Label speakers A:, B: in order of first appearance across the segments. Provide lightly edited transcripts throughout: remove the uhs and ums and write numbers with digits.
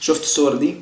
A: شفت الصور دي؟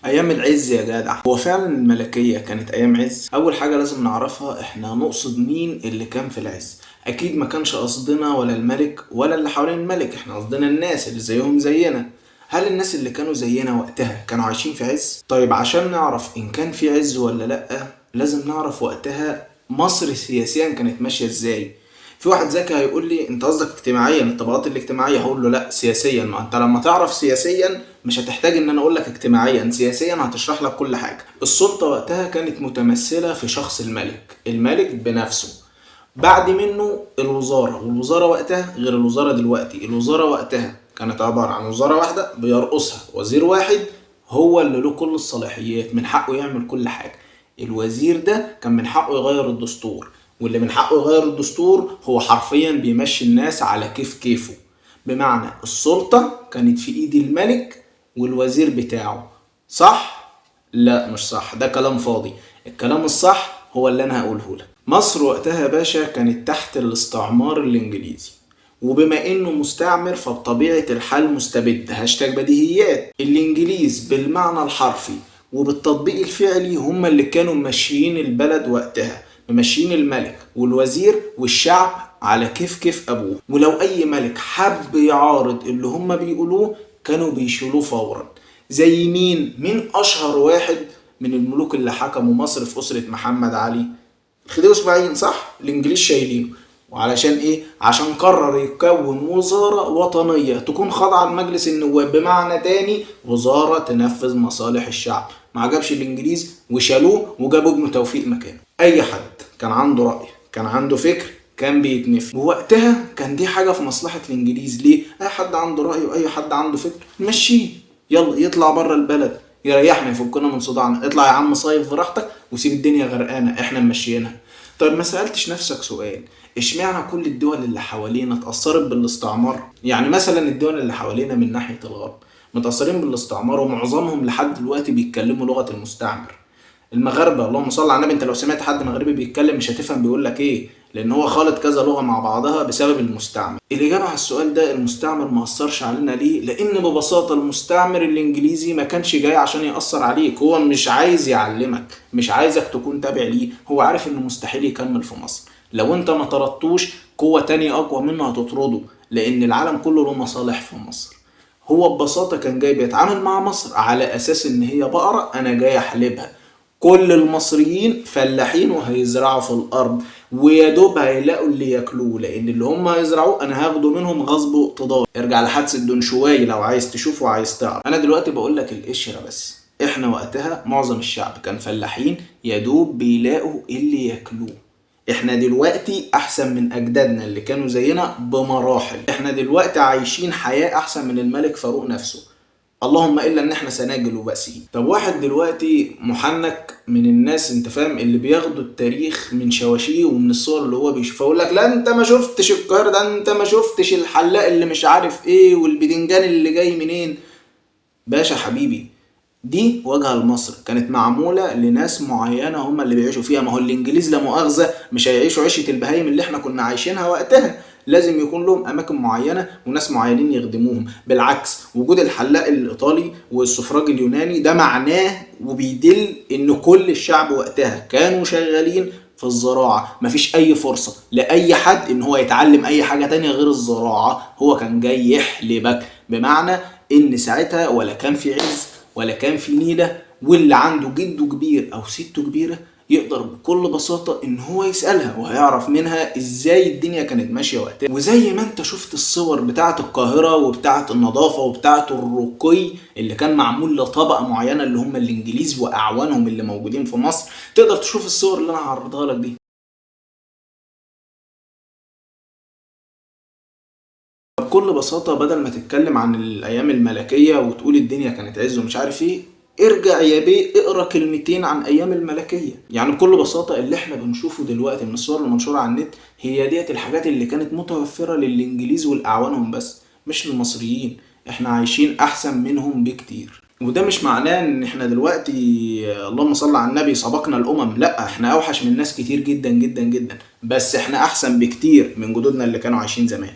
A: ايام العز يا جدع. هو فعلا الملكية كانت ايام عز. اول حاجة لازم نعرفها، احنا نقصد مين اللي كان في العز؟ اكيد ما كانش قصدنا ولا الملك ولا اللي حوالين الملك، احنا قصدنا الناس اللي زيهم زينا. هل الناس اللي كانوا زينا وقتها كانوا عايشين في عز؟ طيب عشان نعرف ان كان في عز ولا لأ، لازم نعرف وقتها مصر سياسيا كانت ماشية ازاي. في واحد ذكي هيقول لي انت قصدك اجتماعيا، الطبقات الاجتماعية. هقول له لا، سياسيا. ما انت لما تعرف سياسيا مش هتحتاج ان انا اقول لك اجتماعيا، سياسيا هتشرح لك كل حاجة. السلطة وقتها كانت متمثلة في شخص الملك، الملك بنفسه، بعد منه الوزارة، والوزارة وقتها غير الوزارة دلوقتي. الوزارة وقتها كانت عبارة عن وزارة واحدة بيرقصها وزير واحد، هو اللي له كل الصلاحيات، من حقه يعمل كل حاجة. الوزير ده كان من حقه يغير الدستور، واللي من حقه يغير الدستور هو حرفيا بيمشي الناس على كيف كيفه. بمعنى السلطة كانت في ايد الملك والوزير بتاعه. صح؟ لا مش صح، ده كلام فاضي. الكلام الصح هو اللي انا هقوله لك. مصر وقتها يا باشا كانت تحت الاستعمار الانجليزي، وبما انه مستعمر فبطبيعة الحال مستبد، هاشتاج بديهيات. الانجليز بالمعنى الحرفي وبالتطبيق الفعلي هم اللي كانوا ماشيين البلد وقتها، ماشيين الملك والوزير والشعب على كيف كيف ابوه. ولو اي ملك حب يعارض اللي هم بيقولوه كانوا بيشيلوه فورا. زي مين؟ مين اشهر واحد من الملوك اللي حكموا مصر في اسرة محمد علي؟ الخديوي اسماعيل، صح؟ الانجليز شايلينه. وعلشان ايه؟ عشان قرر يكون وزارة وطنية تكون خاضعة لمجلس النواب، بمعنى تاني وزارة تنفذ مصالح الشعب. ما عجبش الانجليز وشالوه وجابوا ابنه توفيق مكانه. اي حد كان عنده رأي، كان عنده فكر، كان بيتنفي. ووقتها كان دي حاجة في مصلحة الانجليز. ليه؟ اي حد عنده رأي واي حد عنده فكر نمشيه، يلا يطلع بره البلد، يريحنا، يفكنا من صداعنا. اطلع يا عم صيف براحتك وسيب الدنيا غرقانة، احنا ماشيينها. طيب ما سألتش نفسك سؤال، اشمعنى كل الدول اللي حوالينا اتأثرت بالاستعمار؟ يعني مثلا الدول اللي حوالينا من ناحية الغرب متأثرين بالاستعمار، ومعظمهم لحد دلوقتي بيتكلموا لغة المستعمر. المغاربة اللهم صل على النبي، انت لو سمعت حد مغربي بيتكلم مش هتفهم بيقول لك ايه، لان هو خالط كذا لغة مع بعضها بسبب المستعمر. الإجابة على السؤال ده، المستعمر ما أثرش علينا ليه؟ لأن ببساطة المستعمر الإنجليزي ما كانش جاي عشان يأثر عليك، هو مش عايز يعلمك، مش عايزك تكون تابع ليه، هو عارف إنه مستحيل يكمل في مصر. لو انت ما طردتوش قوة تانية أقوى منه هتطرده، لأن العالم كله له مصالح في مصر. هو ببساطة كان جاي بيتعامل مع مصر على أساس إن هي بقرة أنا جاي أحلبها. كل المصريين فلاحين وهيزرعوا في الأرض، ويا دوب هيلاقوا اللي ياكلوه، لأن اللي هم هيزرعوه أنا هاخده منهم غصب واقتدار. ارجع لحادثة دنشواي لو عايز تشوف وعايز تعرف. أنا دلوقتي بقول لك القشرة بس. إحنا وقتها معظم الشعب كان فلاحين، يا دوب بيلاقوا اللي ياكلوه. احنا دلوقتي احسن من اجدادنا اللي كانوا زينا بمراحل. احنا دلوقتي عايشين حياة احسن من الملك فاروق نفسه، اللهم الا ان احنا سناجل وبأسين. طب واحد دلوقتي محنك من الناس، انت فاهم، اللي بياخدوا التاريخ من شواشيه ومن الصور اللي هو بيشوفها، يقول لك لا انت ما شفتش القاهرة، ده انت ما شفتش الحلاق اللي مش عارف ايه والبدنجان اللي جاي منين. باشا حبيبي، دي واجهة لمصر كانت معمولة لناس معينة هم اللي بيعيشوا فيها. ما هو الانجليز لا مؤاخذة مش هيعيشوا عيشة البهايم اللي احنا كنا عايشينها وقتها، لازم يكون لهم اماكن معينة وناس معينين يخدموهم. بالعكس، وجود الحلاق الايطالي والسفراج اليوناني ده معناه وبيدل ان كل الشعب وقتها كانوا شغالين في الزراعة، مفيش اي فرصة لأي حد ان هو يتعلم اي حاجة تانية غير الزراعة. هو كان جاي يحلبك، بمعنى ان ساعتها ولا كان في عز ولا كان في نيلة، واللي عنده جده كبير او ستة كبيرة يقدر بكل بساطة ان هو يسألها وهيعرف منها ازاي الدنيا كانت ماشية وقتها. وزي ما انت شفت الصور بتاعة القاهرة وبتاعة النظافة وبتاعة الرقي اللي كان معمول لطبقة معينة اللي هم الانجليز واعوانهم اللي موجودين في مصر، تقدر تشوف الصور اللي انا هعرضها لك دي. بكل بساطة بدل ما تتكلم عن الأيام الملكية وتقول الدنيا كانت عز ومش عارف ايه، ارجع يا بيه اقرا كلمتين عن أيام الملكية. يعني بكل بساطة اللي احنا بنشوفه دلوقتي من الصور المنشورة على النت هي ديت الحاجات اللي كانت متوفرة للإنجليز والأعوانهم بس، مش للمصريين. احنا عايشين أحسن منهم بكتير. وده مش معناه ان احنا دلوقتي اللهم صل على النبي سبقنا الامم، لا، احنا اوحش من ناس كتير جدا جدا جدا، بس احنا احسن بكتير من جدودنا اللي كانوا عايشين زمان.